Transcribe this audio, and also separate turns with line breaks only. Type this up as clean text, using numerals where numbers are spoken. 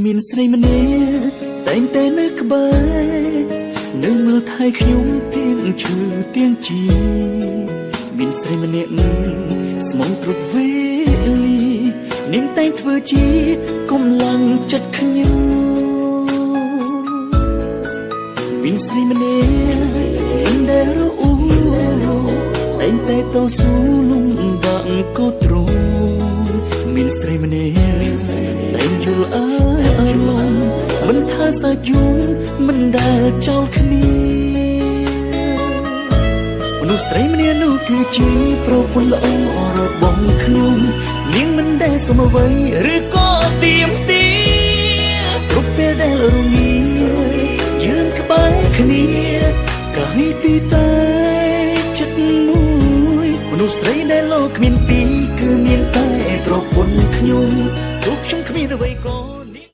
មានស្រីម្នាក់តែងតែនៅក្បែរនៅមើលថែខ្ញុំទៀងឈឺទៀងជាមានស្រីម្នាក់ស្មងគ្រប់វេលានាងតែងធ្វើជាកម្លាំងចិត្តខ្ញុំមានស្រីម្នាក់មិនដែលរអ៊ូតែងតែតស៊ូលំបាកក៏ទ្រាំមានស្រីម្នាក់តែងយល់អារម្មណ៍មិនថាសាច់យំមិនដែលចោលគ្នាមនុស្សស្រីម្នាក់នោះគឺជាប្រពន្ធល្អរបស់ខ្ញុំនាងមិនដែលសុំអ្វីឬក៏ទៀមទាគ្រប់ពេលដែលរងាយើងក្បែរគ្នាកាយពីតែចិត្តមួយមនុស្សស្រីដែលលោកគ្មានពីរគឺមានតែប្រពន្ធខ្ញុំទោះខ្ញុំគ្មានអ្វីក៏